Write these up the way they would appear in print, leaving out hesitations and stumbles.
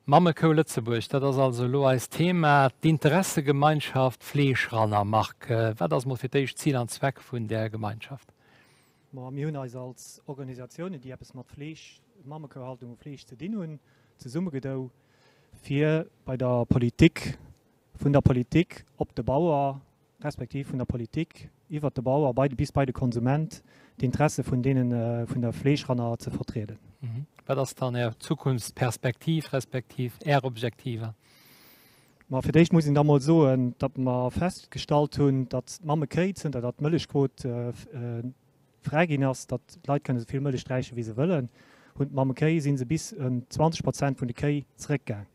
Mammekou Lëtzebuerg, dat ass also elo eist Thema, d'Interessegemeinschaft Fleeschranner. Marc, wat ass mol fir d'éischt Zil an Zweck vun där Gemeinschaft? Ma mir hunn eis als Organisatiounen, déi eppes mat Fleesch, Mammekouhaltung u Fleesch ze dinn hunn, zesummegedou, fir bei der Politik, vun der Politik op de Bauer, respektiv vun der Politik iwwert de Bauer bei bis bei de Konsument d'Interesse vun deenen, vun der Fleeschranner ze vertrieden. Wat ass dann Är Zukunftsperspektiv respektiv Är Objektiver? Ma fir d'éischt muss een da mol soen, datt mer festgestallt hunn, datt d'Mammekéi, zënter datt d'Mëllechquot fräi ginn ass, datt d'Leit kënne esou vill Mëllech sträiche wéi se wëllen, hunn d'Mammekéi, si se bis ëm 20 Prozent vun de Kéi zeréckgaang.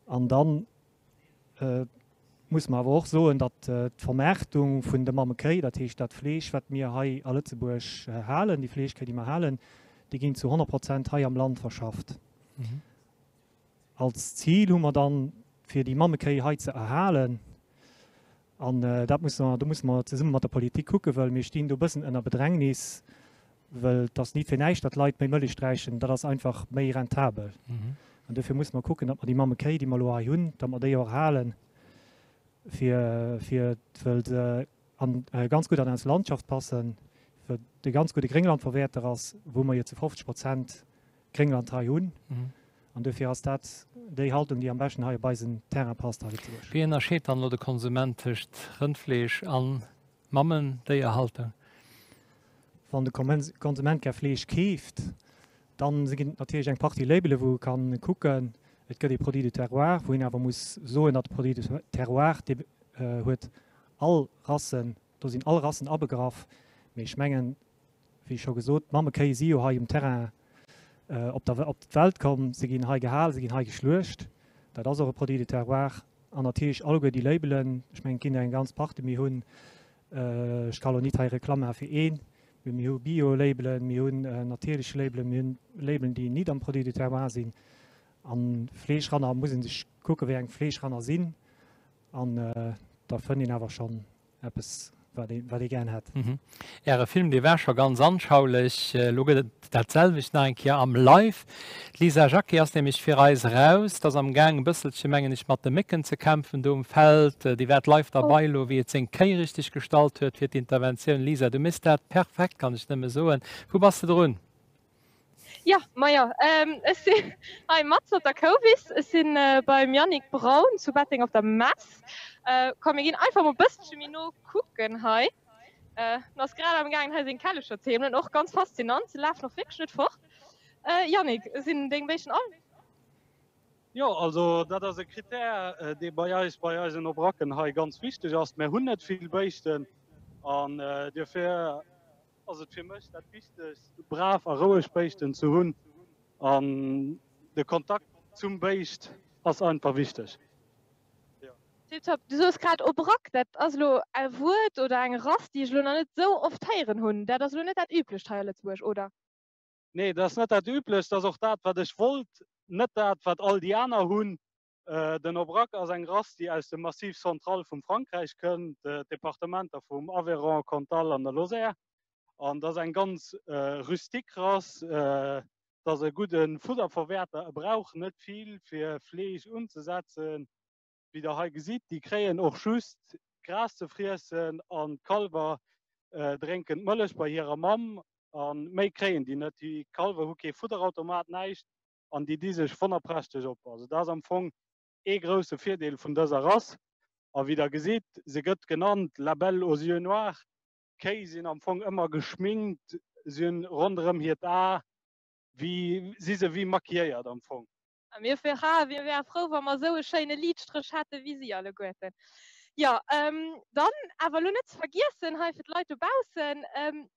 An dann Musse mer awer och soen, datt d'Vermaartung vun de Mammekéi, dat heescht dat Fleesch, wat mir hei a Lëtzebuerg halen, déi Fleeschkéi, déi mer halen, déi ginn zu 100 Prozent hei am Land verschafft. Als Zil hu mer dann, fir déi Mammekéi hei ze erhalen, an dat musse mer, do musse mer zesumme mat der Politik kucken, well mir stinn do e bëssen ënner Bedrängnis, Well et ass nit fir näischt, datt Leit méi Mëllech sträichen, dat ass einfach méi rentabel. An dofir musse mer kucken, datt mer déi Mammekéi, déi mer elo hei hunn, datt mer déi och erhalen, fir, fir, well se an, ganz gutt an eis Landschaft passen, well et e ganz gudde Grénglandverwäerter ass, wou mer jo zu 50 Prozent Gréngland hei hunn. An dofir ass dat déi Haltung, déi am beschten hei op eisen Terrain passt hei Lëtzebuerg. Wéi ënnerscheet dann elo de Konsument tëscht Rëndfleesch an Mamendéierhaltung? Wann de Konsument gär Fleesch keeft, da ginn et natierlech eng Partie Labele wou e ka kucken. Et gëtt ee Produit du terroir, wou een awer muss soen, datt de Produit du terroir, dee huet all Rassen, do sinn all Rassen abegraff. Mee ech mengen, wéi scho gesot, d'Mammekéi si jo hei um Terrain op der op d'Welt komm, se ginn hei gehal, se ginn hei geschluecht. Dat ass och e Produit du terroir. An natierlech alleguer déi Labelen, ech mengen, et ginn der eng ganz Partie. Mir hunn, ech ka lo nit hei Reklamm maache fir een, mee mir hu Bio-Labelen, mir hunn natierlech Labelen, mir hunn Labelen, déi nit am Produit du terroir sinn. A Fleeschranner muss ee sech kucken, wéi eng Fleeschranner sinn. An da fënnt een awer schonn Eppes, wat ee, wat ee gären hätt. Äre Film, dee war scho ganz anschaulech. Elo gëtt et dat selwecht nach eng Kéier am Live. D'Lisa Jacqué ass nämlech fir eis eraus. D'ass am Gaang e bësselche, mengen ech, mat de Mécken ze kämpfen do um Feld. Déi waart live derbei elo, wéi et seng Kéi richteg gestallt huet fir d'Interventioun. Lisa, du méchs dat perfekt, kann ech nëmme soen. Wou bass de drun? Ja, majo, ech sinn hei matzen op der Kouwiss. Ech sinn beim Yannick Braun zu Betteng op der Mess. Komm, mir ginn einfach mol e bësselche méi no kucken hei. En ass grad am gaangen hei seng Kellecher ze heemelen. Och ganz faszinant, se lafen och wierklech net fort. Yannick, sinn deng Béischten all? Jo, also dat ass e Critère, dee bei eis, bei eisen Aubracken hei ganz wichteg ass. Mir hunn net vill Béischten an duerfir ass et fir mech dat Wichtegst, brav a roueg Béischten ze hunn an de Kontakt zum Béischt ass einfach wichteg. Tiptop. Du soos grad Aubrac, dat ass elo e Wuert oder eng Rass, déi ech elo nach net esou oft héieren hunn. Dat ass elo net dat Üblecht hei a Lëtzebuerg, oder? Nee, dat ass net dat Üblecht, dat ass och dat, wat ech wollt, net dat, wat all déi aner hunn. Den Aubrac ass eng Rass, déi aus dem Massif central vum Frankräich kënnt, d'Departementer vum Aveyron, Cantal an der Lozère. An dat ass eng ganz rustique Rass. Dat ass e gudde Fudderverwäerter. E brauch net vill, fir Fleesch unzesetzen. Wéi Der hei gesitt, déi kréien och just Gras ze friessen an d'Kalwer drénken d'Mëllech bei hirer Mamm. A méi kréien déi net. Déi Kalwer hu kee Fudderautomat, näischt. an déi di sech wonnerprächteg op. Also dat ass am Fong ee grousse Virdeel vun dëser Rass. A wéi der gesitt, se gëtt genannt la belle aux yeux noirs. D'Kéi sinn am Fong ëmmer geschminkt, si hunn ronderëm hiert A wéi, si se wéi maquilléiert am Fong. A mir Frae, mir wäre frou, wa mer esou e schéine Lidstréch hätte wéi si alleguerten. Jo, dann awer elo net ze vergiessen hei fir d'Leit dobaussen,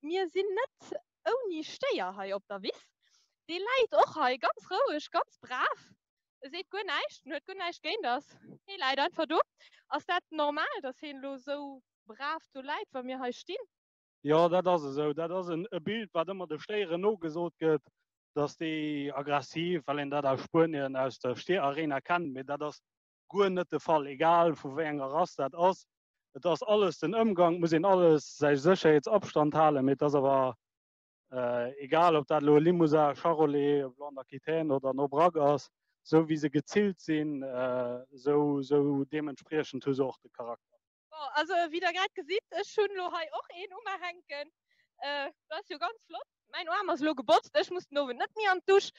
mir sinn net ouni Stéier hei op der Wiss. Dee läit och hei ganz roueg, ganz brav. E seet guer näischt, en huet guer näischt géint eis. Hee läit einfach do. Ass dat normal, dass heen elo esou brav do läit, wa mir hei stinn? Jo, dat ass esou. Dat ass e Bild, wat ëmmer de Stéieren nogesot gëtt, dass déi aggressiv, well een dat aus Spuenien, aus der Stierarena kennt. Mee dat ass guer net de Fall, egal vu wéi enger Rass dat ass. Et ass alles den Ëmgang, et muss een alles säi Sécherheetsabstand halen, mee et ass awer egal, ob dat elo e Limousin, e Charolais, e Blanc d'Aquitaine oder en Aubrac ass. Sou wéi se gezillt sinn, sou sou deementspriechend hu se och de Charakter. Bon, also wéi der grad gesitt, ech hunn elo hei och een u mer hänken. Dat ass jo ganz flott. Mäin Aarm ass elo gebotzt, ech muss den Owend net méi an d'Dusch.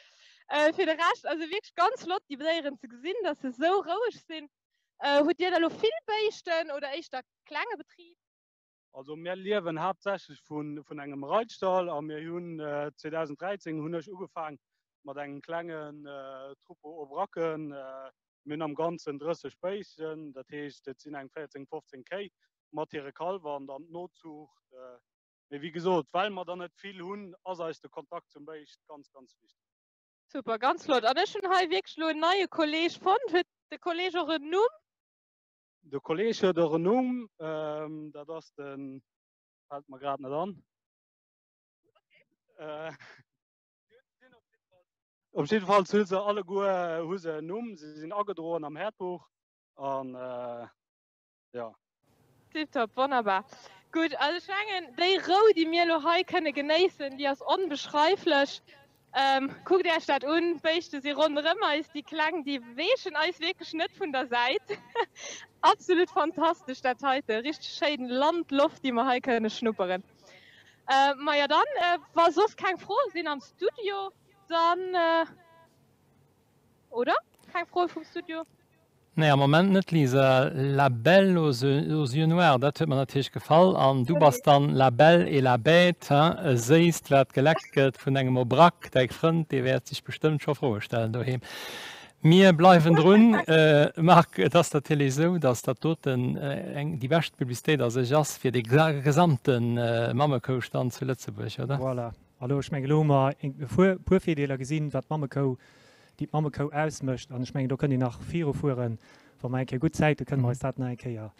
Fir de Rescht, also wierklech ganz flott déi Déieren ze gesinn, dass se sou roueg sinn. Hutt Dir da elo vill Béischten oder éischter klenge Betrib? Also mir liewen haaptsächlech vun, vun engem Reitstall a mir hunn 2013 hunn ech ugefaang mat engem klengen Troupeau Aubracken. Mir hunn am Ganzen 30 Béischten, dat heescht et sinn eng 14, 15 Kéi mat hire Kalwer an dann d'Nozuucht. Mee wéi gesot, well mer der net vill hunn, ass eis de Kontakt zum Béischt ganz, ganz wichteg. Super, ganz flott. An ech hunn hei wierklech elo en neie Kolleeg fonnt. Huet de Kolleeg och en Numm? De Kolleeg huet och en Numm, dat ass den, fält mer grad net an. Op jiddefalls hu se alleguer hu se en Numm, se sinn agedroen am Häerdbuch an jo. Tiptop, wonnerbar. Gutt, also ech mengen, déi Rou, déi mir elo hei kënne genéissen, déi ass onbeschreiflech. Kuckt Iech dat un, d'Béischte si ronderëm eis, déi Kleng, déi weechen eis wierklech net vun der Säit. Absolut fantastesch dat heite, richteg schéin Landloft, déi mer hei kënne schnupperen. Maja dann, wa soss keng Froe sinn am Studio, dann, oder? Keng Froe vum Studio? Nee, am Moment net, Lisa. La belle aux yeux noirs, dat huet mer natierlech gefall. An du bass dann La belle et la bête, hein? E Séisst, wat geleckt gëtt vun engem Aubrac. Däi Frënd, dee wäert sech bestëmmt scho Froe stellen doheem. Mir bleiwen drun, Marc. Et ass natierlech esou, dass dat doten eng, déi bescht Publicitéit a sech ass fir de gesamte Mammekoustand zu Lëtzebuerg, oder? Voilà. Elo, ech mengen, elo hu mer e puer Virdeeler gesinn, wat d'Mammekou déi d'Mammekou ausmécht. An ech mengen, do kënnt een nach virufueren. Wa mer eng Kéier gutt Zäit hunn, kënne mer eis dat nach eng Kéier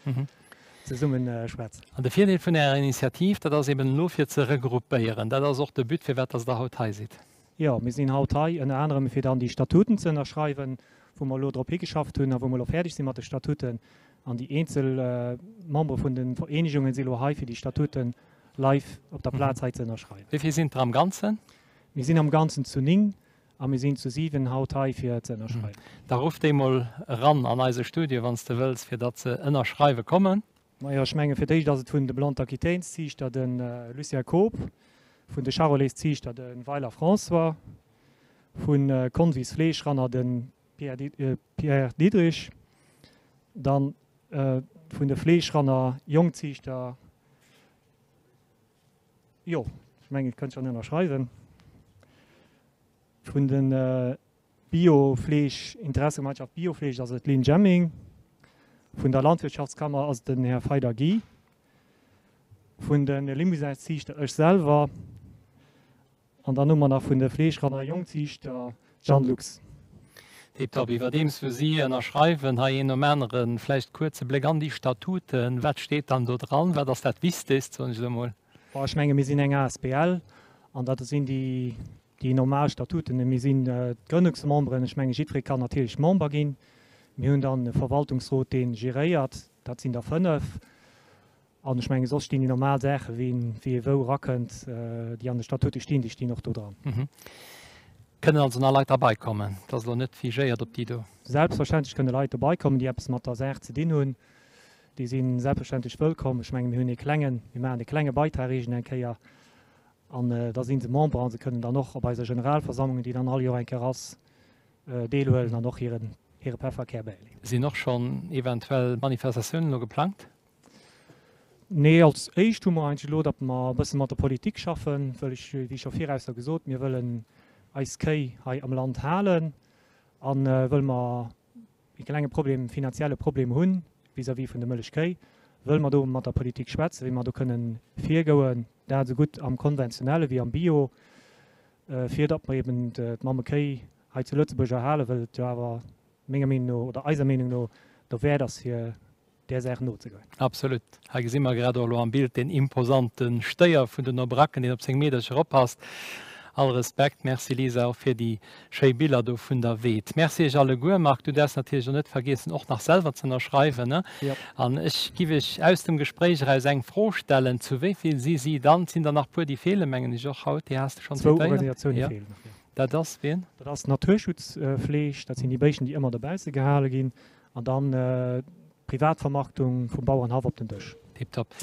zesumme schwätzen. An de Virdeel vun Ärer Initiativ, dat ass eben elo fir ze regroupéieren. Dat ass och de But, firwat dass Der haut hei sidd. Jo, mir sinn haut hei ënner anerem, fir dann déi Statuten ze ënnerschreiwen, wou mer elo drop higeschafft hunn a wou mer elo fäerdeg si mat de Statuten. An déi eenzel Membere vun de Vereenegungen si elo hei, fir déi Statuten live op der Plaz hei ze ënnerschreiwen. Wéi vill sinn der am Ganzen? Mir sinn am Ganzen zu 9. A mir sinn zu 7 haut hei fir ze ënnerschreiwen. Da ruff déi mol eran an eise Studio, wann s de wëlls, fir datt se ënnerschreiwe kommen. Majo, ech menge fir d'éischt ass et vun de Blanc d'Aquitaine-Ziichter de Lucien Koob, vun de Charolais-Ziichter de Weiler François, vu Convis Fleeschranner de Pierre Diederich, dann vun de Fleeschranner Jongziichter, jo, ech mengen et kënnt schonn ënnerschreiwen. Vun de Biofleesch, Interessegemeinschaft Biofleesch ass et d'Lynn Jemming. Vun der Landwirtschaftskammer ass et den Här Feider Guy. Vun de Limousinsziichter ech selwer. An dann hu mer nach vun de Fleeschranner Jongziichter d'Jeanne Lux. Tiptop. Iwwerdeems wou si ënnerschreiwen, hei een nom aneren, vläicht kuerze Bléck an déi Statuten. Wat steet dann do dran? Wat ass dat Wichtegst, soen ech elo mol? Bon, ech menge mir sinn eng asbl an dat sinn déi, déi normal Statuten. Mir sinn d'Grënnungsmemberen. Ech menge jiddweree kann natierlech Member ginn. Mir hunn dann e Verwaltungsrot, dee geréiert. Dat sinn der 5. An ech menge soss stinn déi normal Saachen, wien, wéi ee wou erakënnt, déi an de Statute stinn, déi stinn och do dran. Kënnen also nach Leit derbeikommen? Et ass elo net figéiert op déi do. Selbstverständlech kënne Leit dobeikommen, déi eppes mat der Saach ze dinn hunn. Déi si selbstverständlech wëllkomm. Ech menge mir hunn ee klengen, mir maachen e klenge Beitrag eegen eng Kéier an da si se Member a se kënnen dann och op eiser Generalversammlung, déi dann all Joer eng Kéier ass, deelhuelen an och hiren, hire Pefferkär bäileeën. Sinn och schonn eventuell Manifestatiounen elo geplangt? Nee, als éischt hu mer eigentlech elo, datt mer e bësse mat der Politik schaffen, wëll ech, wéi scho virausser gesot, mir wëllen eis Kéi hei am Land halen a wëll mer e klenge Problem, finanzielle Problem hunn vis-à-vis vun de Mëllechkéi, wëlle mer do mat der Politik schwätzen, wéi mer do kënnen virgoen, dat esou gutt am konventionelle wéi am Bio, fir datt mer eben d'Mammekéi hei zu Lëtzebuerg erhalen, wëll et jo awer menger Meenung no oder eiser Meenung no derwäert ass, fir där Saach nozegoen. Absolut. Hei gesi mer grad och elo am Bild deen imposante Stéier vun den Aubracken, deen op seng Meedercher oppasst. All Respekt. Merci Lisa, och fir déi schéi Biller do vun der Weed. Merci iech alleguer. Marc, du däerfs natierlech och net vergiessen, och nach selwer ze ënnerschreiwen, ne? An ech giff iech aus dem Gespréich eraus eng Fro stellen, Zu wéi vill si si dann? Et sinn der nach puer, déi feelen, mengen ech och haut. Déi has de schonn Zwou zitéiert. Organisatioune feelen nach, jo. Dat ass wien? Dat ass Naturschutzfleesch, dat sinn déi Béischten, déi ëmmer dobausse gehale ginn. An dann d'Privatvermarktung vum Bauerenhaff op den Dësch. Tiptop.